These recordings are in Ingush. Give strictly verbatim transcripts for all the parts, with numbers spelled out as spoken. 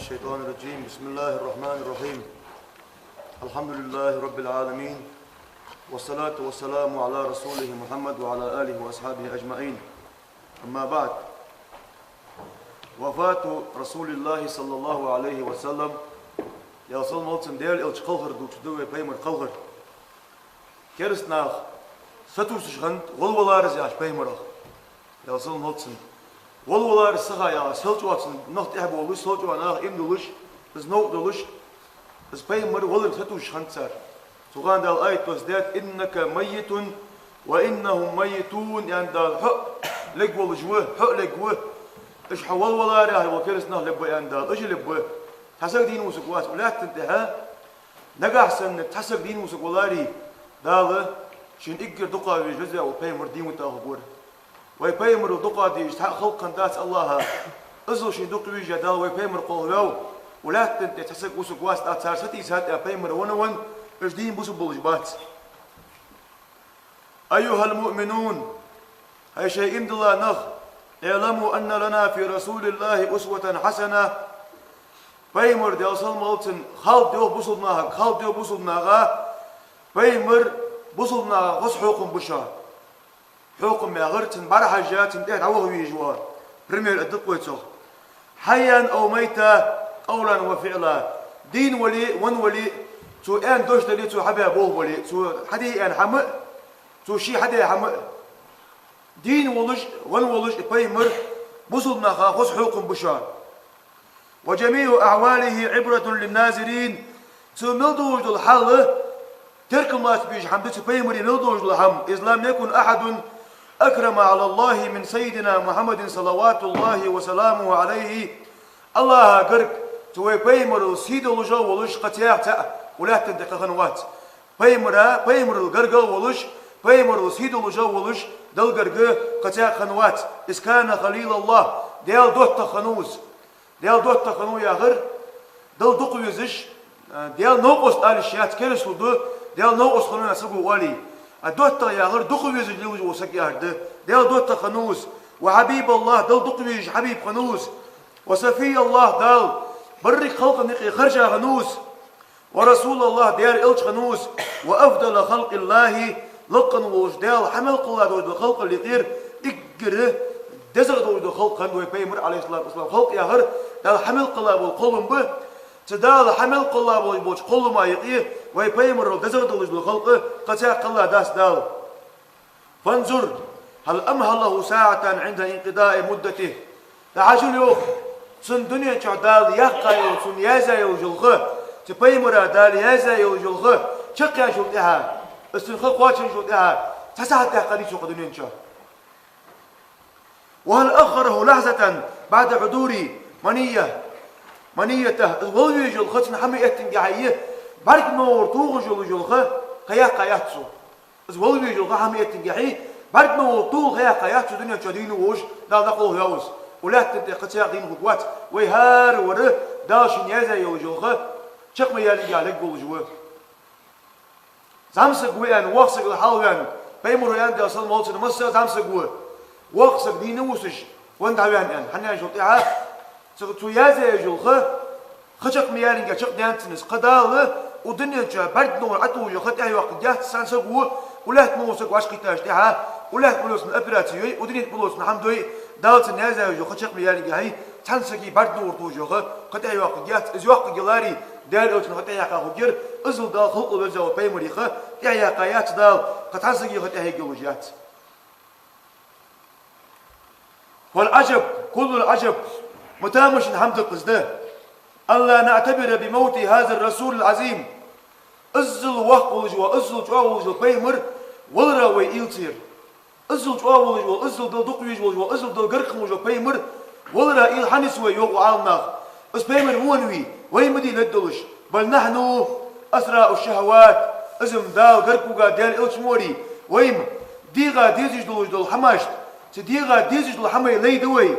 الشيطان الرجيم. بسم الله الرحمن الرحيم. الحمد لله رب العالمين. والصلاة والسلام على رسوله محمد وعلى آله وأصحابه أجمعين. أما بعد. وفاة رسول الله صلى الله عليه وسلم. Даьла салам хилда цунна, Даьла элча кхалхар долча ди вай пайхамара кхалхар. Кераста наха сатувсаш хиннад, валваларах яхаш пайхамарах. Даьла салам хилда цунна. Валваларах ца ха яхаш, сел чӀоагӀа цунна нах тӀехьа болаш, сел чӀоагӀа наха иман долаш, из новкъа долаш, из пайхамар валарах сатувсаш хиннад цар. Цу хана Дала аят доссадаьд: «إنك ميت وإنهم ميتون», аьнна Дала, хьо лергволаш ва, хьо лергва. Уж хьо валваларах, хьо кераста нах лергба, аьнна Дала, уж лергба. Цхьа саг дийна вусаргвац укх лаьттан тӀа. Нагахьа санна цхьа саг дийна вусаргваларе, Дала шийна эггара дукха везаш, веза вола пайхамар дийна вита хургвар. Вай пайхамарал дукха дезаш цхьа а халкъ хиннадац АллахӀа. Иззал шийна дукха везаш Дала вай пайхамар кхолхаваьв. Укх лаьттан тӀа цхьа саг вусаргвац, тӀаккха цар сатийсад аьнна пайхамар венна ва, уж дийна бусалба болаш бац. أيها المؤمنون, хӀай шоай иман дилла нах, اعلموا أن لنا في رسول الله أسوة حسنة. Пайхамар, Даьла салам хилда цунна, хьалдоах бусалба нахага, хьалдоах бусалба наха, пайхамар бусалба наха хоза хьокхам ба шоана. Хьокхам яхар, цунна бӀарахьежа, цунна тӀехьа дӀаваха везаш ва. Пример а да-кх вай цох. حيا أو ميتا، قولا وفعلا. Дийна вале а, венна вале а, цо аьнна дош дале а, цо хьабаь болх бале а, цо хьаде аьнна хӀама а, цо ше хьадаь хӀама а. Дийна волаш а, венна волаш а пайхамар бусалба наха хоза хьокхам ба шоана. وجميع أحواله عبرة للناظرين. Цо мел долаш дола хьал теркам лаца безаш хӀама да цу пайхамара мел долаш дола хӀама. إذ لم يكن أحد أكرم على الله من سيدنا محمد صلوات الله وسلامه عليه. АллахӀа гарга цу вай пайхамарал сий долаш а волаш кхы цхьа а укх лаьттан тӀа кхы хиннавац. Пайхамара, пайхамарал гарга а волаш, пайхамарал сий долаш а волаш, Далла гарга кхы цхьа а хиннавац. إذ كان خليل الله, Даьла доттагӀа хиннав из. Даьла доттагӀа хиннав яхар, Далла дукха везаш, а, Даьла новкъост ала йиш яц, керастал да, Даьла новкъост хиннав аьнна саго оале. А доттагӀа яхар дукха везаш лелаш вола саг яхар да. Даьла доттагӀа хиннав из. وحبيب الله, Далла дукха везаш хьабиб хиннав из. وصفي الله, Дала берригача халкъа юкъе харжа хиннав из. ورسول الله, Даьла элча хиннав из. وأفضل خلق الله, лакха волаш Даьла хьа мел кхелла долаш дола халкъал юкъера эггара дезагӀа долаш дола халкъ хиннад вай пайхамар, عليه الصلاة والسلام. Халкъ яхар Дала хьа мел кхелла бола кхоллам ба. Цу Дала хьа мел кхелла болаш болча кхоллама юкъе вай пайхамарал дезагӀа долаш дола халкъ кхы цхьа а кхелла дац Дала. فانظر هل أمهله ساعة عند انقضاء مدته. ДӀахьажал, йоах, цунна дунен чу Дала яьккха йола, цунна яздаь йола ха, цу пайхамара Дала яздаь йола ха чакхъяьнначул тӀехьагӀа, из цун ха кхоачанначул тӀехьагӀа цхьа сахьат даьккхадий цо кхы дунен чу. وهل أخره لحظة بعد حضور منية، منيته. Из вала везаш йола ха цунна хьа ма эттингехьа, бӀарг могӀар тохаш йолаш йола ха кхы яьккха яц цо. Из вала везаш йола ха хьа ма эттингехьа, бӀарг могӀар тохал ха яьккха яц цо дунен чу дийна волаш, Дала дӀакхалхаваьв из. Укх лаьттан тӀа кхы цхьа а дийна хургвац. Вай хӀара вар Дала шийна яздаь йолаш йола ха чакх ма яьллинге лергволаш ва. ЗӀамсаг ва аьнна, воккха сагал хьалваьнна, пайхамара аьннад, Даьла салам хилда цунна, масса а зӀамсаг ва, воккха саг дийна вусаш, венна дӀаваьнна аьнна. ХӀана аьлча, цул тӀехьагӀа цу, цо яздаь йола ха, ха чакх ма яьллинге чакхдаьннад цунна из. Кхы Дала укх дунен чу бӀарг могӀар Ӏотохаш йола ха тӀехьайоаккхаргьяц цхьан саго, укх лаьтта мел вола саг вӀашагӀкхийттача тӀехьагӀа, укх лаьтта мел йола цун операци йой, укх дунен тӀа мел йола цун хӀама дой, Дала цунна яздаь йола ха чакх ма яьллинге, цхьан сага бӀарг могӀар тохаш йола ха кхы тӀехьайоаккхаргьяц. Из йоаккхаргьяларе, Даьла элчан ха тӀехьаяьккха хургьяр, иззал Дала халкъал веза вола пайхамара ха тӀехьаяьккха яц Дала, кхы цхьан сага ха тӀехьаергйолаш яц. والعجب كل العجب, ма тамашийна хӀама да-кх из да, ألا نعتبر بموت هذا الرسول العظيم. Иззал воккха волаш вола, иззал чӀоагӀа волаш вола пайхамар валара вай уйла ца йир. Иззал чӀоагӀа волаш вола, иззал Далла дукха везаш волаш вола, иззал Далла гарга хинна волаш вола пайхамар валара уйла хӀана йиций вай, йоах Ӏаламнаха. Из пайхамар ма вий, вай ма дий лергдолаш. بل نحن أسراء الشهوات. Из-м Дала гарга вуга Даьла элча ма вий. Вай-м дегӀа дезаш долаш дола хӀамашта, цу дегӀа дезаш долча хӀамай лай да вай.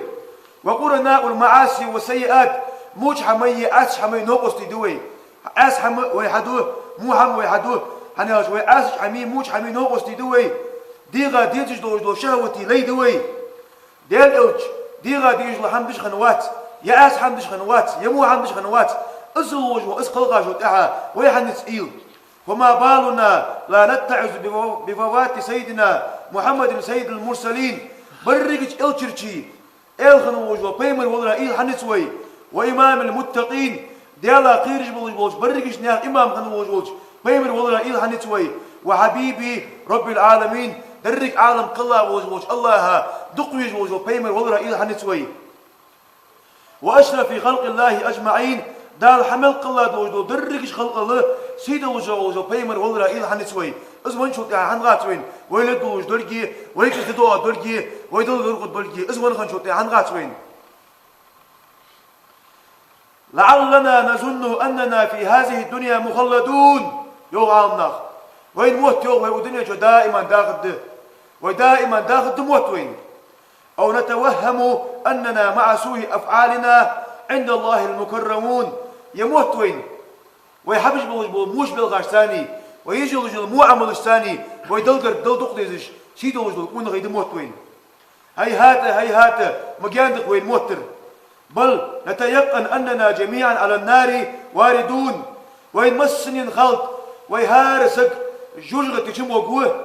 وقرناء المعاصي والسيئات. Моча хӀамайи Ӏаьса хӀамайи новкъостий да вай. Ӏаьса хӀама вай хьаду, во хӀама вай хьаду, хӀана аьлча вай Ӏаьсача хӀамеи моча хӀамеи новкъостий да вай. ДегӀа дезаш долаш дола шахӀватий лай да вай. Даьла элча дегӀа дезаш дола хӀама деш хиннавац. Е аз хӀама деш хиннавац, е во хӀама деш хиннавац, иззал волаш вола, из кхелхаш вола тӀехьа вай хьаниз уйла. فما بالنا لا نتعظ بو-، بوفاة سيدنا محمد سيد المرسلين. Берригача элчий, элча хинна волаш вола пайхамар валара уйла хьаниз вай. وإمام المتقين, Даьлах кхераш болаш болча берригача наьха имам хинна волаш волча пайхамар валара уйла хьаниз вай. وحبيب رب العالمين, деррига Ӏалам кхелла волаш волча АллахӀа дукха везаш волаш вола пайхамар валара уйла хьаниз вай. وأشرف خلق الله أجمعين, Дала хьа мел кхелла долаш дола дерригача халкъал сий долаш волаш вола пайхамар валара уйла хьаниз вай. Из венначул тӀехьа хӀана гӀац вайна вай лергдолаш долга, вайга из де доагӀа долга, вай Далла лорадолга, из венна хинначул тӀехьа хӀана гӀац вайна? لعلنا نظن أننا في هذه الدنيا مخلدون, йоах Ӏаламнаха. Вайна мотт, йоах, вай укх дунен чу даиман дахаргда. Вай даиман дахаргда мотт вайна. أو نتوهم أننا مع سوء أفعالنا عند الله لمكرمون. Е мотт вайна, вай хьабеш болаш бола воча белхашца а, вай еш йолаш йола во Ӏамалашца а вай Даллагара Далла дукха дезаш, сий долаш дола къонахий да мотт вайна. هيهات، هيهات, ма гаьна да-кх вайна моттар. بل نتيقن أننا جميعا على النار واردون. Вайна массанена хет, вай хӀара саг жожагӀате чу могаргва.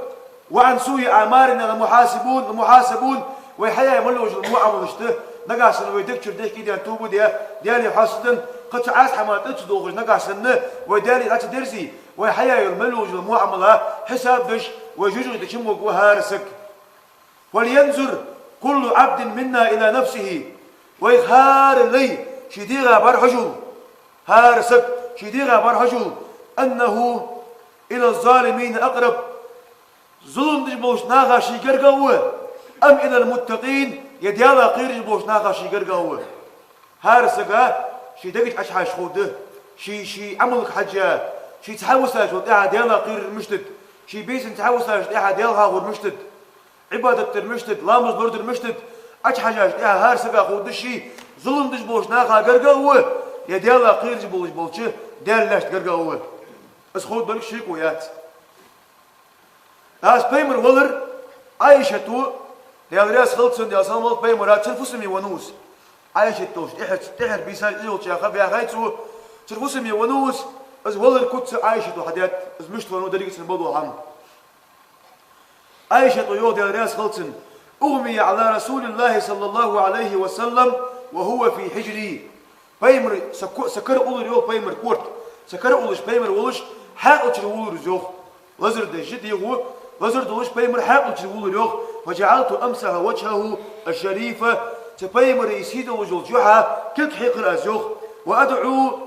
وعن سوء أعمالنا لمحاسبون، لمحاسبون. Вай хьаяь мел йолаш йола во Ӏамалашта нагахьа санна вай дег чура дехке даьнна тоба даь, Даьлага хьоастаденна, кхы цу Ӏаса хӀаман тӀа ца дохаш нагахьа санна вай Даьлага дӀа ца дерзий, вай хьаяь йола мел йолаш йола во Ӏамал хьисаб деш, вай жожагӀате чу могаргва хӀара саг. فلينظر كل عبد منا إلى نفسه. Вай хӀара лай ший дегӀа бӀарахьожалва. ХӀара саг ший дегӀа бӀарахьожалва. أنه إلى الظالمين أقرب. Зулам деш болча наха ший гаргагӀа ва, أم إلى المتقين, е Даьлах кхераш болча наха ший гаргагӀа ва. ХӀара сага ший дега чу Ӏочухьажаш ховргда, ший, ший Ӏамалга хьежжа, ший цхьа висачул тӀехьа Даьлах кхерар мишта да, ший бийсан цхьа висачул тӀехьа Даьла хьехар мишта да, Ӏибадат дар мишта да, ламаз лорадар мишта да, Ӏочухьежача тӀехьа хӀара сага ховргда ше, зулам деш болча наха гаргагӀа ва, е Даьлах кхераш болаш болча Даьла лаьшта гаргагӀа ва. Из ховргдолга шеко яц. Аз пайхамар валар Ӏайшата, Даьла раьза хилва цунна, Даьла салам хилда пайхамара, цун фусаме веннав из. Ӏайшат долча тӀехьа, тӀехьара бийсаш из йолча ха баьхай цо, цун фусаме веннав из, из валар куц Ӏайшата хьадаьд, из мишта веннав деррига цунна бакъдола хӀама. Ӏайшата йоах, Даьла раьза хилва цунна: أغمي على رسول الله صلى الله عليه وسلم وهو في حجري. Пайхамар са ко-, са кара уллар, йоах, пайхамара корта. Са кара уллаш, пайхамар волаш, хьаькъал чура вувлар из, йоах. Лазар деш, дегӀо лазар долаш, пайхамар хьаькъал чура вувлар, йоах. فجعلت أمسح وجهه الشريف. Цу пайхамара сий долаш йолча юхьа кулг хьекхар аз, йоах. وأدعو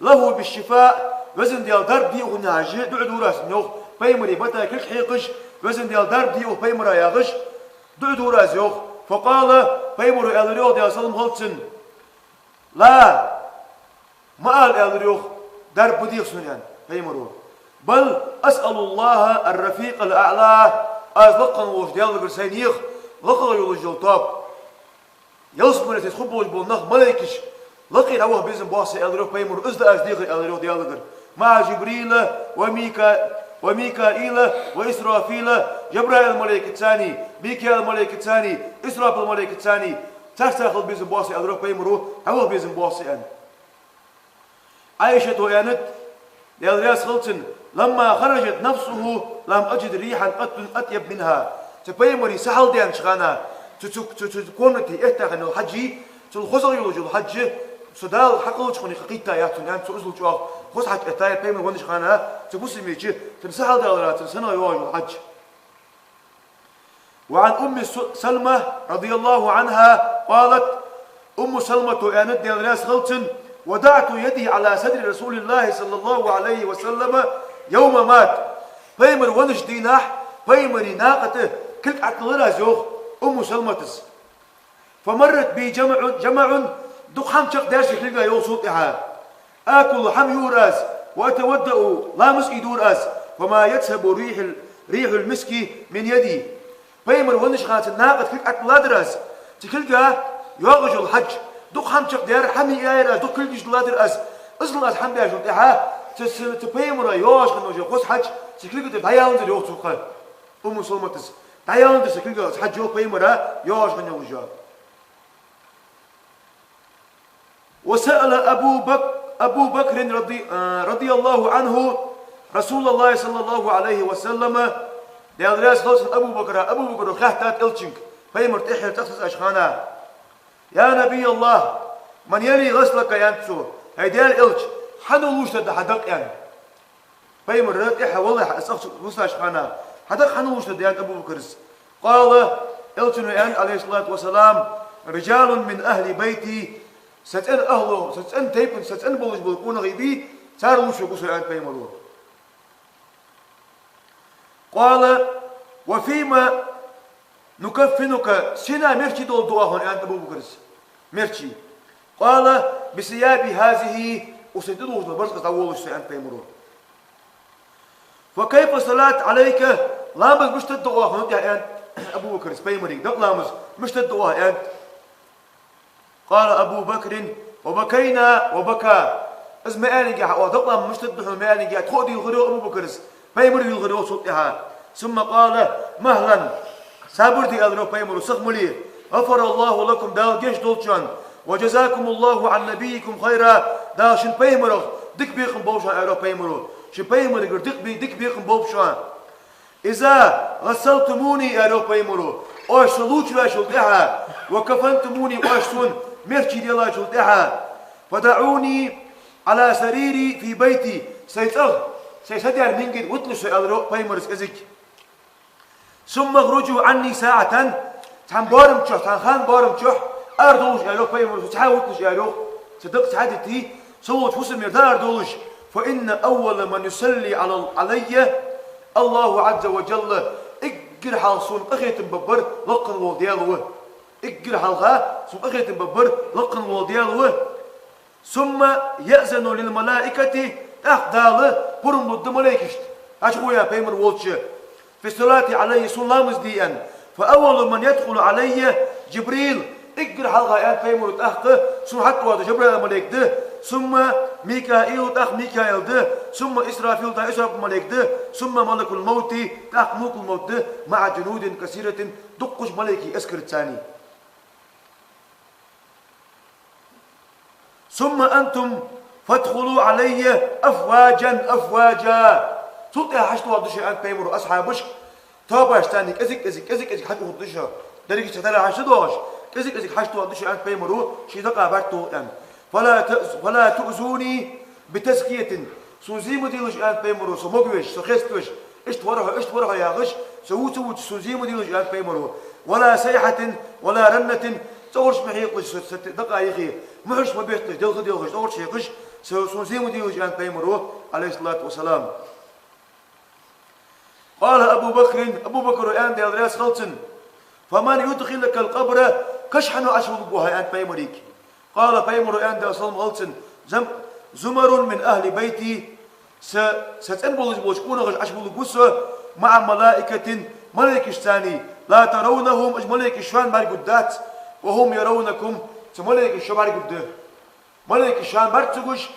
له بالشفاء. Везан Даьла, дарба де укхунна яхаш, дуӀа дора аз цунна, йоах. Пайхамара бата кулг хьекхаш, Везан Даьла, дарба де укх пайхамара яхаш, дуӀа дора аз, йоах. فقال, пайхамара аьлар, йоах, Даьла салам хилда цунна: لا, ма ала, аьлар, йоах, дарба ма деха сона, аьнна, пайхамара. بل أسأل الله الرفيق الأعلى. Аз лакха волча Даьлагара сайна ех лакхагӀа йолаш йола тоаба. Ялсмале тӀа хургболаш бола нах, малайкаш лакхе дӀаваха безам боагӀа са, аьлар, йоах, пайхамара. Из да аз дехар, аьлар, йоах, Даьлагара. مع جبريل وميكا-، وميكائيل وإسرافيل. Жабраил малайкаца а, Микаил малайкаца а, Исрафил малайкаца а, царца хила безам боагӀа са, аьлар, йоах, пайхамара, дӀаваха безам боагӀа са, аьнна. Ӏайшата аьннад, Даьла раьза хилва цунна: لما خرجت نفسه لم أجد ريحا قط أطيب منها. Цу пайхамара са хьалдаьннача хана, цу, цу, цу, цу комнате этта хинна йола хьаж, цул хозагӀа йолаш йола хьаж, со Дала хьакхоллача хана кхийтта яц сона, аьнна, цо иззал чӀоагӀа хоза хьаж эттаяр пайхамар веннача хана, цу фусаме чу, цун са хьалдалара, цун санна йоагӀаш йола хьаж. وعن أم س-، سلمة رضي الله عنها قالت, Умму Салмата аьннад, Даьла раьза хилва цунна: وضعت يدي على صدر رسول الله صلى الله عليه وسلم يوم مات. Пайхамар веннача дийнахьа пайхамара накха тӀа кулг Ӏотиллар аз, йоах Умму Салматас. فمرت بي جمع، جمع, дукха хӀама чакхдаьр са кулга, йоах, цул тӀехьа. آكل, хӀама юар аз, وأتوضأ, ламаз а дора аз, وما يذهب ريح ال-، ريح المسك من يدي. Пайхамар веннача хана цун накха тӀа кулг Ӏотилладар аз. Цу кулга йоагӀаш йола хьаж, дукха хӀама чакхдаьр, хӀама яьяр аз, дукха кулгаш дилладар аз. Иззал аз хӀама баьчул тӀехьа, цу, цу, цу пайхамара йоагӀаш хинна йола хоза хьаж цу кулга тӀара дӀаяланзар, йоах цо-кха. Умму Салматас: дӀаяланзар са кулга хоза хьаж, йоах, пайхамара йоагӀаш хинна йола. وسأل أبو بك-، أبو بكر رضي-، آه، رضي الله عنه رسول الله صلى الله عليه وسلم. Даьла раьза хилва цунна Абу Бакра, Абу Бакра хаьттад Элчанга, пайхамар тӀеххьара цӀагӀа сецача хана: «يا نبي الله، من يلي غسلك», аьннад цо, хӀай Даьла Элча, хьан лувш дергда хьа дакъа, аьнна. Пайхамар тӀехьа валлахь, аз цӀагӀа гӀусача хана, хьа дакъа хьан лувш дергда, аьннад Абу Бакра. قال, Элчано аьннад, عليه الصلاة والسلام: «رجال من أهل بيتي», са цӀен ахӀло, са цӀен тайпан, са цӀен болаш бола къонахий бий, цар лувш гӀусар, аьннад пайхамаро. قال: «وفيما نكفنك», сенах мерчи долаш да хьона, аьннад Абу Бакра. Мерчи. قال: «بثيابي هذه», укх са тӀадувхаш дола барзкъах дӀаволаш со, аьннад пайхамаро. «فكيف الصلاة عليك», ламаз мишта дергда хьона тӀехьа, аьннад Абу Бакра пайхамарга, дакъа ламаз мишта дергда, аьннад. قال أبو بكر وبكينا وبكى. Из ма аьллинге, хьа дакъа ламаз мишта дергда хьона ма аьллинге, тхо а дийлхар йоах Абу Бакра, пайхамар а дийлхар йоах цул тӀехьа. ثم قال: «مهلا», сабар де, аьлар йоах пайхамаро, сахмале. «غفر الله لكم», Дала гешт долда шоана. «وجزاكم الله عن نبيكم خيرا», Дала шун пайхамарах дика бекхам болба шоана, аьлар йоах пайхамаро. Шун пайхамарагара дика бе-, дика бекхам болба шоана. «إذا غسلتموني», аьлар йоах пайхамаро, оаш со лувчаваьчул тӀехьа, «وكفنتموني», оаш сона мерчи деллачул тӀехьа, «فضعوني على سريري في بيتي», сай цӀагӀа, сай са дер мингара вуталаш со, аьлар йоах пайхамаро кӀезига. «ثم اخرجوا عني ساعة», цхьан боарам чу, цхьан хана боарам чу арадовлаш, аьлар йоах пайхамаро, со цхьаь вуталаш, аьлар йоах, са дакъа цхьаь дитий, со волча фусамера дӀаарадовлаш. «فإن أول من يصلي على، علي الله عز وجل», эггара хьалха сона къахетам бергбар лакха вола Даьла ва. Эггара хьалха сона къахетам бергбар лакха вола Даьла ва. «ثم يأذن للملائكة», тӀаккха Дала пурам лургда малейкашта, хьачугӀо яь пайхамар волча, «في الصلاة علي», сона ламаз де, аьнна. «فأول من يدخل علي جبريل», эггара хьалха, аьннад пайхамаро, тӀаккха сона хьатӀаоалаш Жабраил малейк да, «ثم ميكائيل», тӀаккха Микаил да, «ثم إسرافيل», тӀаккха Исрафил малейк да, «ثم ملك الموت», тӀаккха Малакул-Мовт да, «مع جنود كثيرة», дуккхача малейкий эскарца цхьана. «ثم أنتم فادخلوا علي أفواجا أفواجا». Цул тӀехьа хьачудоалаш да шо, аьннад пайхамаро, асхьабашка тоабашца цхьана кӀезиг-кӀезиг, кӀезиг-кӀезиг хьачудоалаш да шо. Деррига цхьатарра хьачудоалаш, кӀезиг-кӀезиг хьачудоалаш да шо, аьннад пайхамаро, ший дакъа бӀаргтоха, аьнна. «فلا ت-، فلا تؤذوني بتزكية». Сона зе ма делаш, аьннад пайхамаро, со могавеш, со хеставеш, иштта вар хьо, иштта вар хьо яхаш, со вувцаш, вувцаш, сона зе ма делаш, аьннад пайхамаро. «ولا صيحة ولا رنة», цӀогӀараш ма хьекхалаш со, са дакъа юхе, мухьараш ма бетталаш, делха-делхаш, цӀогӀараш хьекхаш, со, сона зе ма делаш, аьннад пайхамаро, عليه الصلاة والسلام. قال أبو بكر, Абу Бакро аьннад, Даьла раьза хилва цунна: «فمن يدخلك القبر», каша хьан Ӏочувулларгва хьо, аьннад пайхамарга. قال, пайхамаро аьннад, Даьла салам хилда цунна: «زم-، زمر من أهل بيتي», са, са цӀен болаш болча къонахаша Ӏочувулларгва со, «مع ملائكة», малейкашца цхьана, «لا ترونهم», уж малейкаш шоана бӀаргагургдац, «وهم يرونكم», цу малейкаша шо бӀаргагургда. Малейкаш шоана бӀарга ца гуш,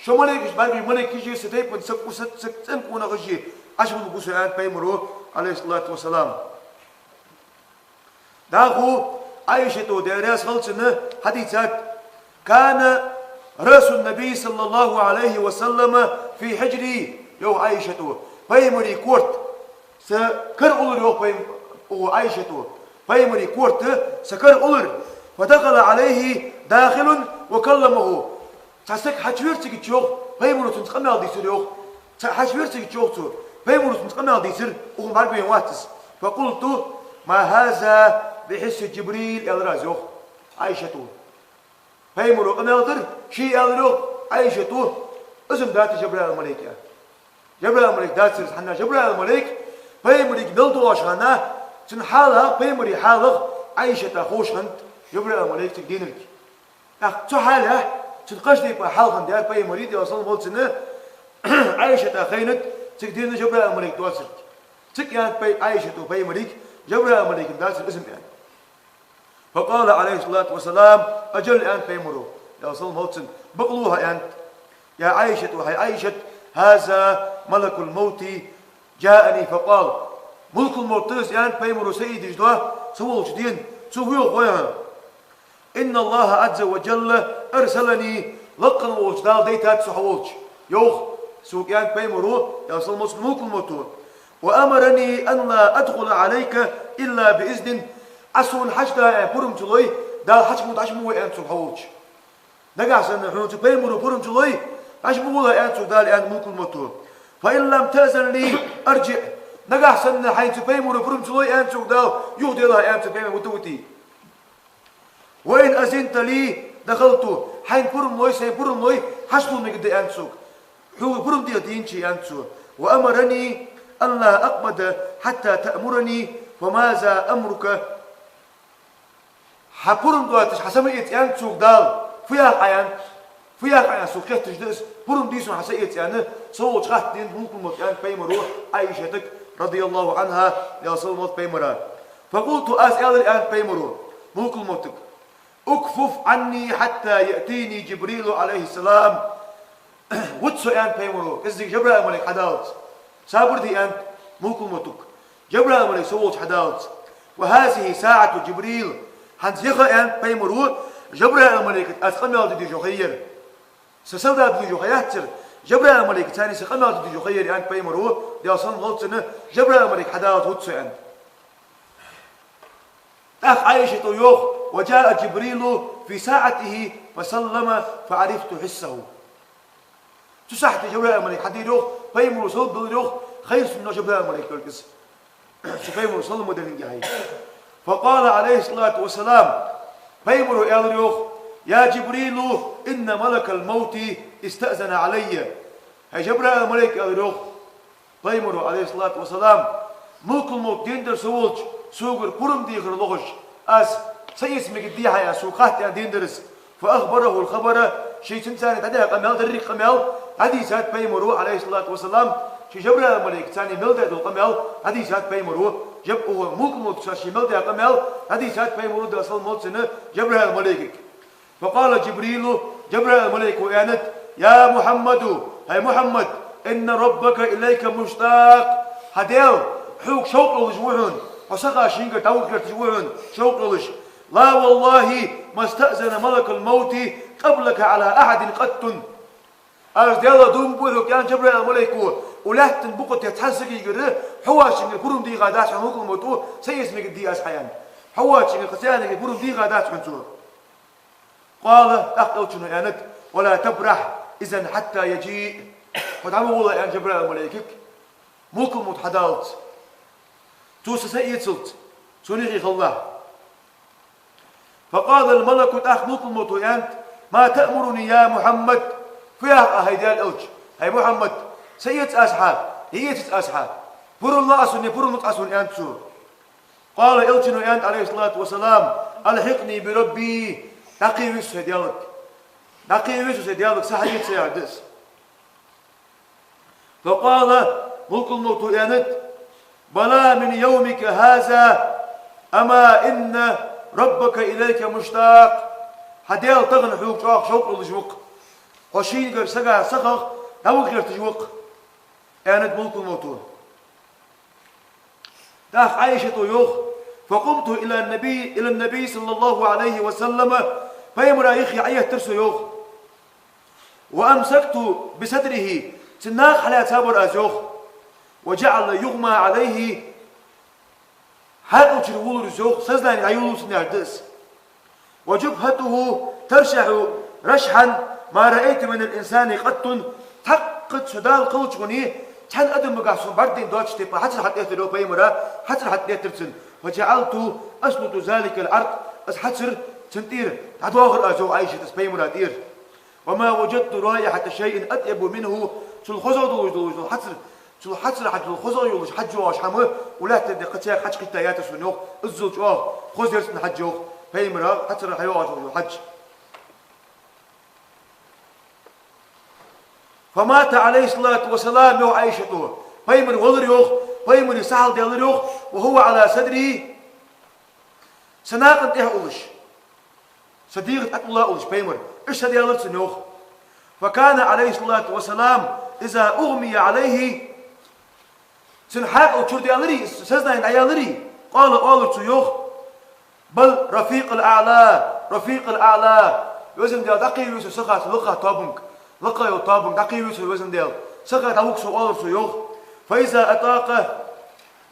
шо малейкаш бӀаргагуш, малейкаши са тайпан, са, са, са цӀен къонахаши Ӏочувулларгва со, аьннад пайхамаро, عليه الصلاة والسلام. ДӀахо Ӏайшата, Даьла раьза хилва цунна, хьадийцад: «كان رأس النبي صلى الله عليه وسلم في حجري», йоах Ӏайшата, пайхамара корта са кара уллар, йоах пайхам-, укхо Ӏайшата, пайхамара корта са кара уллар. «فدخل عليه داخل وكلمه». Цхьа саг хьачувера цига чу, йоах, пайхамаро цунца къамаьл дийцар, йоах. Цхьа хьачувера цига чу, йоах, цо, пайхамаро цунца къамаьл дийцар, укхо бӀаргавайна вац из. «فقلت: ما هذا بحس جبريل», аьлар аз, йоах, Ӏайшата. Пайхамаро къамаьл дир, ше аьлар, йоах, Ӏайшата: «Из-м дац Жабраил малейк», аьнна. Жабраил малейк дацар из, хӀана аьлча Жабраил малейк пайхамарга мел доагӀача хана, цун хьалах, пайхамара хьалах Ӏайшата ховш хиннад Жабраил малейк цига денарг. ТӀаккха цу хьалах, цун кхыча тайпара хьал хиннадар пайхамара, Даьла салам хилда цунна, Ӏайшата хайнад цига денна Жабраил малейк доацилга. Цига аьннад пай-, Ӏайшата пайхамарга: «Жабраил малейк-м дацар из-м», аьнна. «فقال عليه الصلاة والسلام: أجل», аьннад пайхамаро, Даьла салам хилда цунна, «бакъ лув хьо», аьннад. «يا عائشة, хӀай Ӏайшат, هذا ملك الموت جاءني فقال». Малакул-Мовт да из, аьннад пайхамаро, са ийдеш дола, со волча дена, цо хьоахаву хьо. إن الله عز وجل أرسلني, лакха волча Дала дайтад со хьо волча. Йоах, сога, аьннад пайхамаро, Даьла салам хилда цунна, мулкал мовто. وأمرني أن لا أدخل عليك إلا بإذنه. Ӏа сона хьачудаха аьнна пурам ца лой, Дала хьачу ма, хьачу ма вой, аьннад сога, хьо волча. Нагахьа санна хьона цу пайхамаро пурам ца лой, хьачу ма гӀолахь, аьннад сога Дала, аьннад мулкал мовто. فإن لم تأذن لي أرجع. Нагахьа санна хьайна цу пайхамаро пурам ца лой, аьннад сога Дала, юхаделахь, аьннад цу пайхамаро, вита, витий. وإن أذنت لي دخلت. Хьайна пурам лой, сайна пурам лой, хьачулуш мегаргда, аьннад сога. Хьога пурам деха дийнача, аьннад цо. وأمرني أن لا أقعد حتى تأمرني، فماذا أمرك؟ Хьа пурам доацаш хьа са ма эца, аьннад сога Дала. Фу йоах Ӏа, аьннад. Фу йоах Ӏа, аьннад, сога хетташ да из. Пурам дий сона хьа са эца, аьнна, со волча хаттар денад мулкал мовто, аьннад пайхамаро Ӏайшатага, رضي الله عنها, Даьла салам хилда цунна, пайхамара. فقلت, аз аьлар, аьннад пайхамаро, мулкал мовтага: اكفف عني حتى يأتيني جبريل عليه السلام. Вита со, аьннад пайхамаро, кӀеззига Жабраил малайк хьадаллалца. Сабар де, аьннад мулкал мовтага. Жабраил малайк со волча хьадаллалца. وهذه ساعة جبريل. ХӀанз яха, аьннад пайхамаро, Жабраил малайкага аз къамаьл де дезаш йола ха я ер. Са сел де дезаш йола ха яц ер. Жабраил малайкаца са къамаьл де дезаш йола ха я ер, аьннад пайхамаро, Даьла салам хилда цунна, Жабраил малайк хьадаллалца вита со, аьннад. ТӀаккха Ӏайшата йоах: وجاء جبريل في ساعته فسلم فعرفت حسه. Цу сахьате Жабраил малайк хьадир йоах, пайхамаро салам делар йоах, хайра сона Жабраил малайк волга из. Цу пайхамаро салам ма даринге хьай. فقال عليه الصلاة والسلام, пайхамаро аьлар йоах: يا جبريل، إن ملك الموت استأذن علي. ХӀай Жабраил малайк, аьлар йоах пайхамаро, عليه الصلاة والسلام, мулкал мовт деннадар со волча, согара пурам дехар лохаш, аз са эца мегаргдий хьа, аьнна, сога хатта, аьнна, деннадар из. فأخبره الخبر, ше цунца дӀадаь къамаьл, деррига къамаьл дӀадийцад пайхамаро, عليه الصلاة والسلام, ше Жабраил малайкаца мел даь дола къамаьл дӀадийцад пайхамаро, Жаб-, укхо, мулкал мовтаца ше мел даь къамаьл дӀадийцад пайхамаро, Даьла салам хилда цунна, Жабраил малайкага. فقال جبريل, Жабраил малайко аьннад: يا محمد, хӀай Мухьаммад, إن ربك إليك مشتاق. Хьа Даьла хьога шовкъ йолаш ва хьона, хьо саха шийгара дӀавуха гӀерташ ва хьона, шовкъ йолаш. لا والله ما استأذن ملك الموت قبلك على أحد قط. Аз Даьлах дув буъ хьога, аьннад Жабраил малайко, укх лаьттан букъа тӀа цхьан сагагара хьо воацачунгара пурам дийхадац хьона мулкал мовто, са эца мегаргдий аз хьа, аьнна. Хьо воацачунгара кхы цхьаннега пурам дийхадац хьона цо. قال, тӀаккха Элчано аьннад: ولا تبرح إذن حتى يجيء. Хьо дӀа ма гӀолахь, аьннад Жабраил малайкага, мулкал мовт хьадаллалца. Цо са, са эцалца, цун юхе хилалахь. فقال الملك, тӀаккха мулкал мовто аьннад: ما تأمرني يا محمد؟ Фу йоах Ӏа, хӀай Даьла Элча, хӀай Мухьаммад, са эций аз хьа, е эцац аз хьа? Пурам лой Ӏа сона, е пурам луц Ӏа сона, аьннад цо. قال, Элчано аьннад, عليه الصلاة والسلام: ألحقني بربي, дӀакхеве со сай Даьлага. ДӀакхеве со сай Даьлага, са хьаэца, яхар да из. فقال, мулкал мовто аьннад: بلى من يومك هذا، أما إن ربك إليك مشتاق. Хьа Даьла тахан хьога чӀоагӀа шовкъ йолаш ва-кх. Хьо шийгара сага сахах дӀавуха гӀерташ ва-кх, аьннад мулкал мовто. ТӀаккха Ӏайшата йоах: فقمت إلى النبي، إلى النبي صلى الله عليه وسلم, пайхамара юхе Ӏоэттар со, йоах. وأمسكت بصدره, цун накха хьалаьцабар аз, йоах. وجعل يغمى عليه, хьаькъал чура вулар из, йоах, сознание дӀайолалу цун, яхар да из. وجبهته ترشح رشحا ما رأيت من الإنسان قط. Цхьаккха со Дала кхеллача хана цхьан адамагахь сона бӀаргадайна доацача тайпара хьацар хьатӀаэттар, йоах, пайхамара, хьацар хьатӀаэттар цун. فجعلت أسلط ذلك العرق, из хьацар цун тӀера дӀадоахар аз, йоах Ӏайшата, из пайхамара тӀера. وما وجدت رائحة شيء أطيب منه. Цул хозагӀа долаш, долаш дола хьацар, цул хьацар хьаж дола, хозагӀа йолаш хьаж йоагӀаш хӀама укх лаьттан тӀа кхы цхьаккха хьаж кхийтта яцар сона, йоах. Иззал чӀоагӀа хоза яр цун хьаж, йоах, пайхамара хьацар хьайоагӀаш йола хьаж. فمات عليه الصلاة والسلام, йоах Ӏайшата. Пайхамар валар, йоах, пайхамара са хьалдаьлар, йоах, وهو على صدري, са накха тӀехьа уллаш, са дегӀа тӀа тӀа улла уллаш пайхамар, иштта са даьлар цун, йоах. فكان عليه الصلاة والسلام إذا أغمي عليه, цун хьаькъал чура даьларе, сознание дӀаяьларе, قال, оалар цо, йоах: بل رفيق الأعلى. الرفيق الأعلى, Везан Даьла, дӀакхийве со саха цу лакхагӀча тоабанга, лакхагӀа йолча тоабанга дӀакхийве со, Везан Даьла, саха дӀавуг со, оалар цо, йоах. فإذا أطاق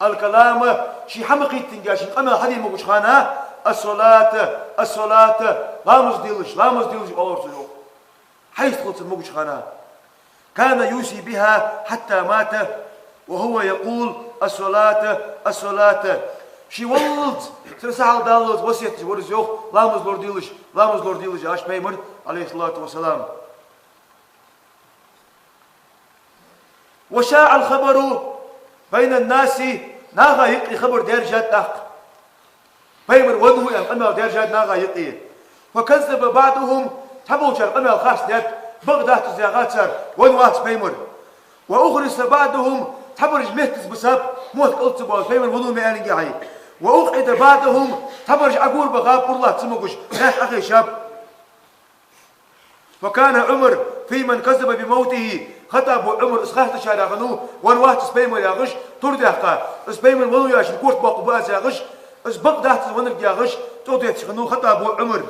الكلام, ше хӀама кхийттинге, шийна къамаьл хьаде могача хана, الصلاة، الصلاة, ламаз делаш, ламаз делаш, оалар цо, йоах. Хьайста хилча могача хана. كان يوصي بها حتى مات وهو يقول: الصلاة، الصلاة. Ше валлалца, цун сахьал даллалца васкет деш вар из, йоах, ламаз лораделаш, ламаз лораделаш, аьнна, Пайхамара, عليه الصلاة والسلام. وشاع الخبر بين الناس, наха юкъе хабар даьржад тӀаккха. Пайхамар венна ва аьнна къамаьл даьржад наха юкъе. فكذب بعضهم, цхьаболчар къамаьл харцдаьд, бакъ дац из яхад цар, венна вац Пайхамар. وأخرس بعضهم, цхьабараш меттаца бисаб, мотт кӀалд ца боалаш, Пайхамар венна ва ма аьннинге хьай. وأقعد بعضهم, цхьабараш Ӏогора бахаб, ура латта ца могаш, лаьтта Ӏохайшаб. وكان عمر في من كذب بموته. Хаттаба Ӏумар из харцдечарех хиннав, венна вац из Пайхамар яхаш, тур даьккха, из Пайхамар венна ва яхаш, корта боаккхаргба аз яхаш, из бакъ дац из веннар яхаш, цӀогӀа детташ хиннав Хаттаба Ӏумар.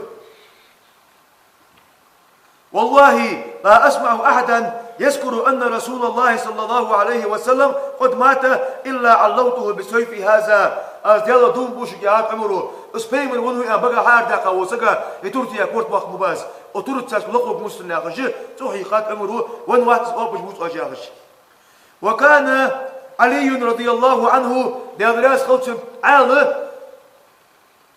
والله لا أسمع أحدا يذكر أن رسول الله صلى الله عليه وسلم قد مات إلا علوته بسيفي هذا. Аз Даьлах дув буъ шуга, аьннад Ӏумара, из Пайхамар венна ва аьнна багахьа арадаьккха вола саг, е тур тӀа корта боаккхаргба аз. Цу тураца цхьа лакхваргва мустан яхаш, цӀогӀа хьийхад Ӏумара, венна вац из, оапаш вувц оаш яхаш. وكان علي رضي الله عنه, Даьла раьза хилва цунна, Ӏаьла,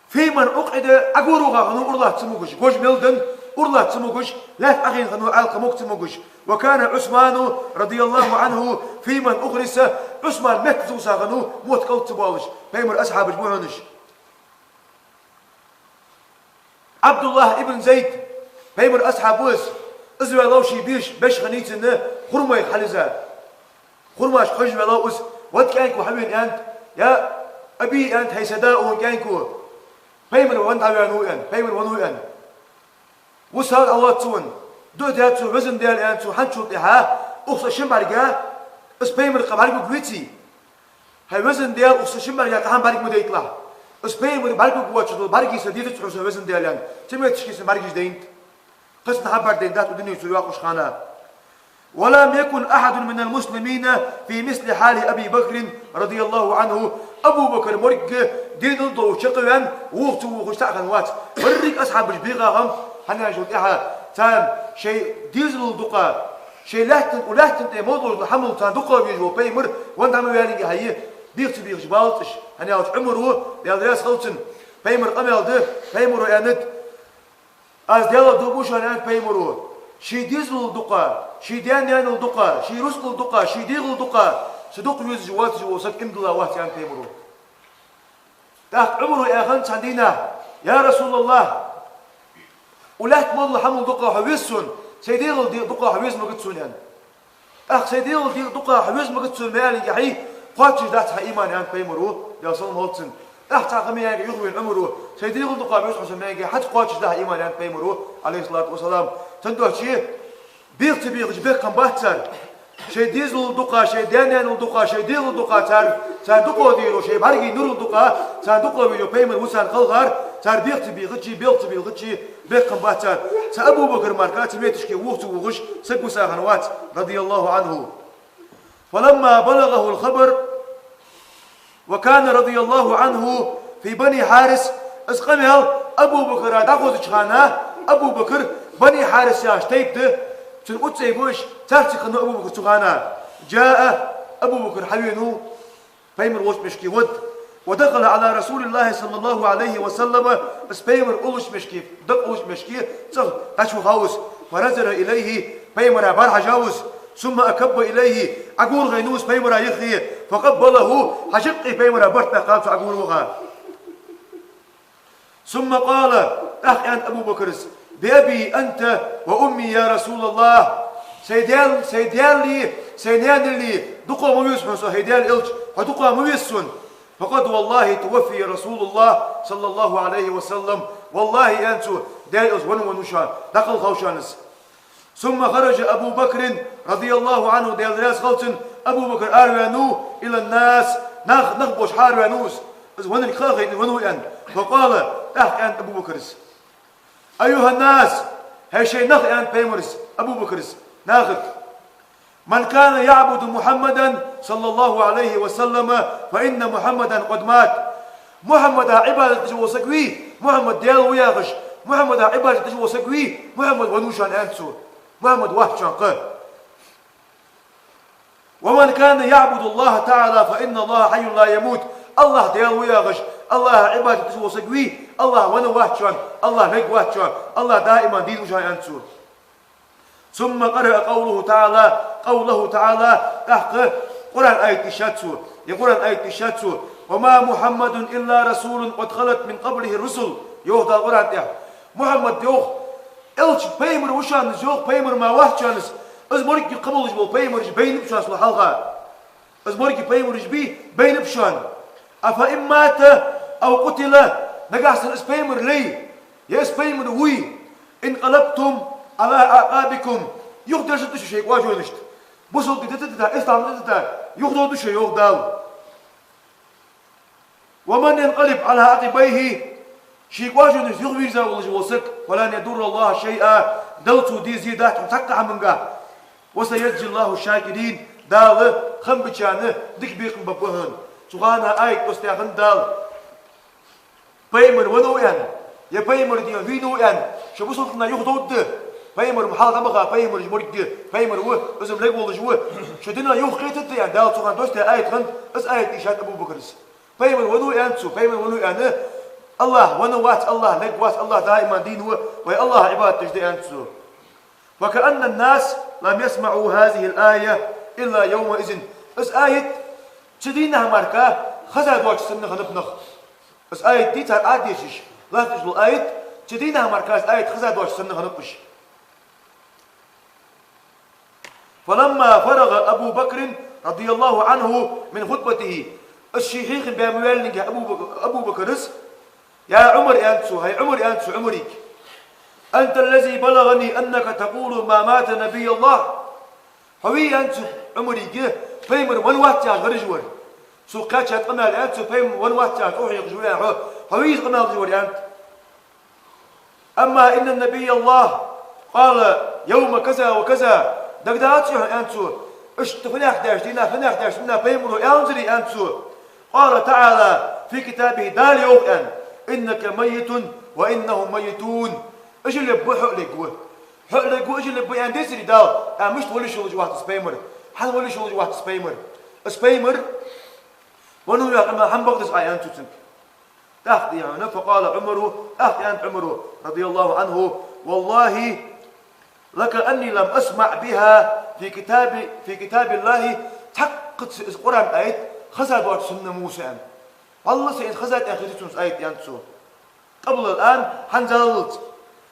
في من أقعد, Ӏогора ваха хиннав ура латта ца могаш, гож мел даь, ура латта ца могаш, лаьтта Ӏохайна хиннав Ӏаьла, кхы мог ца могаш. وكان عثمان رضي الله عنه في من أخرس, Ӏусман меттаца виса хиннав, мотт кӀалд ца боалаш, Пайхамара асхьабаш ба хьона уж. Ӏабдуллахь ибн Зайд, Пайхамара асхьаб ва из, из ваьлав ший беш, беш хиннай цунна хурмайх хьалъиза. Хурмашка хьожаш ваьлав из, вад кӀаьнко хьавена аьннад, я Аби, аьннад, хӀай са да, укхун кӀаьнко, Пайхамар венна дӀаваьннав аьнна, Пайхамар венна ва аьнна. Висал Ӏалоац цун, дуӀа даьд цо, Везан Даьла, аьннад цо, хӀанзчул тӀехьа укх са шин бӀарга из Пайхамар кхы бӀаргагургвеций? ХӀай Везан Даьла, укх са шин бӀарга кхы хӀама бӀарга ма дайталахь. Из Пайхамар бӀаргагургвоацаш дола бӀаргий са дезац хьона, са Везан Даьла, аьнна. Цу метташка са бӀаргаш дайнад. Кхы цхьа хӀама бӀаргадайнадац укх дунен чура йоаккхача хана. ولم يكن أحد من المسلمين في مثل حال أبي بكر رضي الله عنه. Абу Бакр морг денал долаш чакхваьнна, вокха ца вохаш цхьаккха вац. Берригаш асхьабаш беха хиннаб, хӀана аьлча тӀехьа царна шоай дезалал дукха, шоай лаьттан, лаьттан тӀа мел долаш дола хӀамал царна дукха везаш вола Пайхамар венна дӀа ма ваьннинге хьай, бех ца бехаш балац уж. ХӀана аьлча Ӏумара, Даьла раьза хилва цунна, Пайхамара къамаьл да, Пайхамара аьннад: «Аз Даьлах дув буъ шоана, — аьннад Пайхамара, — ший дезалал дукха, ший даь-наьнал дукха, ший рузкъал дукха, ший дегӀал дукха, са дукха везаш воацаш вола саг иман дилла вац», — аьннад Пайхамара. ТӀаккха Ӏумара аьннад цхьан дийнахьа: «Я РасулаллахӀ, укх лаьтта мел дола хӀамал дукха хьо веза сона, сай дегӀал де-, дукха хьо веза магац сона», — аьннад. «ТӀаккха сай дегӀал де-, дукха хьо веза магац сона ма аьннинге хьай, кхоачаш дац хьа иман», — аьннад Пайхамара, Даьла салам хилда цунна. ТӀаккха цхьан хана ма яьннай юхавена Ӏумара: «Сай дегӀал дукха веза хьо сона ма аьннинге, хӀанз кхоачаш да хьа иман», — аьннад Пайхамара, عليه الصلاة والسلام. Цудухьа бех ца бехача бехк хиннабац цар. Шоай дезалал дукха, шоай даь-наьнал дукха, шоай дегӀал дукха цар, цар дукха дийро, шоай бӀаргий нурал дукха, цар дукха вийро Пайхамар висар халхар, цар бех ца бехача, бех ца бехача бехк хиннабац цар. Цхьа Абу Бакр мара цу метташка вокха ца вохаш саг виса хиннавац, رضي الله عنه. فلما بلغه الخبر وكان رضي الله عنه في بني حارث. Из къамаьл Абу Бакра дӀахозача хана, Абу Бакр, Бани Хьарис яхаш тайпа да, цун уццӀей ба уж, царца хиннав Абу Бакр цу хана. جاء, Абу Бакр хьавенав, Пайхамар волча мешке вад. ودخل على رسول الله صلى الله عليه وسلم, из Пайхамар уллача мешке, дакъа уллача мешке, цӀагӀа кхача вахав из. فنظر إليه, Пайхамара бӀарахьежа ва из. ثم أكب إليه, ӀогоргӀайнав из Пайхамара юххе. فقبله, хьажакъий Пайхамара барт баьккхаб цо ӀогоргӀа. ثم قال, тӀаккха аьннад Абу Бакра: «بأبي أنت وأمي يا رسول الله». Сай Даьла, сай Даьлеи, сай наьнеи дукха ма веза хьона со, хӀай Даьла Элча, хьо дукха ма веза сона. «فقد والله توفي رسول الله صلى الله عليه وسلم». «ВаллахӀи, — аьннад цо, — Даьла Элча венна ва шоана, дӀакхалхав шоана из». ثم خرج أبو بكر رضي الله عنه, Даьла раьза хилва цунна, Абу Бакр араваьннав, إلى الناس, нах, нах болча хьаараваьннав из. Из веннар ха а хайна, венна ва аьнна. فقال, тӀаккха аьннад Абу Бакра: أيها الناس, хӀай шоай нах, аьннад пайхамара Абу Бакрас нахага. من كان يعبد محمدا صلى الله عليه وسلم فإن محمدا قد مات. Мухьаммада Ӏибадат деш вола саг вий, Мухьаммад Даьла ва яхаш, Мухьаммада Ӏибадат деш вола саг вий, Мухьаммад венна ва шоана, аьннад цо. Мухьаммад вац шоана кхы. ومن كان يعبد الله تعالى فإن الله حي لا يموت. АллахӀ Даьла ва яхаш, АллахӀа Ӏибадат деш вола саг вий, АллахӀ венна вац шоана, АллахӀ лерг вац шоана, АллахӀ даиман дийна ва шоана, аьннад цо. ثم قرأ قوله تعالى، قوله تعالى, тӀаккха Къуръан аят дийшад цо, е Къуръан аят дийшад цо: وما محمد إلا رسول قد خلت من قبله الرسل. Йоах Дала Къуръан тӀа. Мухьаммад, йоах, элча, пайхамар ва шоана из, йоах, пайхамар мара вац шоана из, из мо кхы болаш бола пайхамараш байнаб шоана цул хьалха. Из мо пайхамараш бий, байнаб шоана. أفإن مات أو قتل, нагахьа санна из пайхамар ле, е из пайхамар вий, انقلبتم على أعقابكم, юхадерзаргда шо шоай кӀажонашта. Бусалба ди дита а дита, ислам ди дита а дита, юхадода шо, йоах Дала. ومن ينقلب على عقبيه, ший кӀажонашта юхавийрза волаш вола саг, فلن يضر الله شيئا, Далла цо зе дац цхьаккха хӀамангахьа. وسيجزي الله الشاكرين, Дала хам бичарна дика бекхам баргба хьона. Цу хана аят тӀа тӀехьа Дала, пайхамар венна ва аьнна, е пайхамар дийна вийна ва аьнна, шо бусалба дина юхадода. Пайхамар ма хьалха ма ваха, пайхамараш мо пайхамар ва, из ма лерг волаш ва. Шо динах юхакхетаргда аьнна, Дала цу хана доссадаь аят хиннад, из аят дийшад Абу Бакрас. Пайхамар венна ва аьннад цо, пайхамар венна ва аьнна, АллахӀ венна вац, АллахӀ лерг вац, АллахӀ даиман дийна ва, вай АллахӀа Ӏибадат деш да, аьннад цо. فكأن الناس لم يسمعوا هذه الآية إلا يومئذ. Из аят цу дийнахьа мара хеза доацаш санна хиннаб нах. Из аят дийцар Ӏодешаш, латташ дола аят, цу дийнахьа мара из аят хеза доацаш санна хиннаб уж. فلما فرغ أبو بكر رضي الله عنه من خطبته, из ший хьехам баь ма ваьллинге Абу Бак-, Абу Бакрас, يا عمر, аьннад цо, хӀай Ӏумар, аьннад цо Ӏумарга, أنت الذي بلغني أنك تقول ما مات نبي الله. Хьо вий, аьннад цо Ӏумарга, пайхамар венна вац яхаш гӀараш вар. Цо кхаьчад къамаьл, аьннад цо, пайхамар венна вац яхаш укх хьехаш вар хьо. Хьо вий из къамаьл деш вар, аьннад. أما إن نبي الله قال يوم كذا وكذا. ДагадоагӀий хьона, аьннад цо, иштта фу нах деш, дийнахьа фу нах деш, дийнахьа пайхамара аьннадий, аьннад цо. قال تعالى في كتابه, Дала йоах аьнна: إنك ميت وإنهم ميتون. Уж лергба, хьо а лергва. Хьо а лергва, уж а лергба аьнна децарий Дала? Ӏа мишта вала йиш йолаш вац из пайхамар? ХӀана вала йиш йолаш вац из пайхамар? Из пайхамар венна ва яха къамаьл хӀана бакъдеш Ӏа, аьннад цо цунга. ТӀаккха дийхьа, فقال عمر, тӀаккха аьннад Ӏумара, رضي الله عنه: والله لكأني لم أسمع بها في كتاب، في كتاب الله, цхьаккха из Къуръан аят хеза доацаш санна ма ва са, аьнна. ВаллахӀи, сайна из хеза тӀехьа хезий сона из аят, аьннад цо. قبل الآن, хӀанзалца.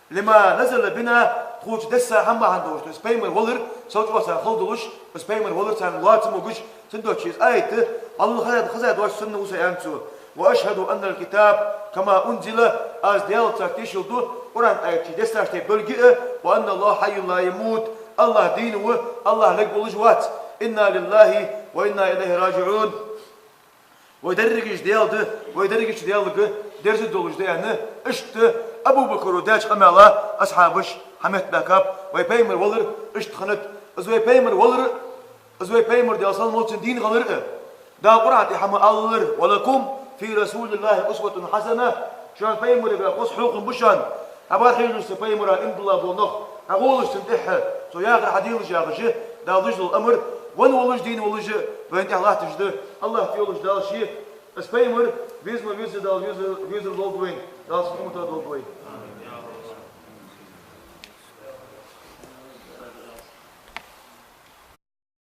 لما نزل بنا, тхоца дессача хӀаман хьалха долаш, то есть пайхамар валар, сел чӀоагӀа цар хала долаш, из пайхамар валар царна лоаца ма вугаш, цудухьа из аят, АллахӀа хеза доацаш санна ва са, аьннад цо. وأشهد أن الكتاب كما أنزل, аз Даьлаца тешал ду, Къуръан аят ший дессача тайпара долга а, وأن الله حي لا يموت, АллахӀ дийна ва, АллахӀ лерг волаш вац. إنا لله وإنا إليه راجعون. Вай дерригаш Даьла да, вай дерригаш Даьлага дерза долаш да, аьнна, иштта Абу Бакра даьча къамаьла асхьабаш хьаметтабаьхкаб, вай пайхамар валар иштта хиннад, из вай пайхамар валар, из вай пайхамар, Даьла салам хилда цунна, дийна хилар а. Дала Къуръан тӀа хьа ма аллара: ولكم في رسول الله أسوة حسنة, шоана пайхамарагара хоза хьехам ба шоана. Хьабархьежаш са пайхамара иман дилла бола нах, хьагӀолаш цунна тӀехьа, цо яхар хьаделаш яхаш, Дала луш дола амар, венна волаш, дийна волаш, вайна тӀехьа латташ да. АллахӀ тӀайолаш Дала ше, из пайхамар веза ма веззара Дала везар, везар долда вайна, Дала цун умматах долда вай.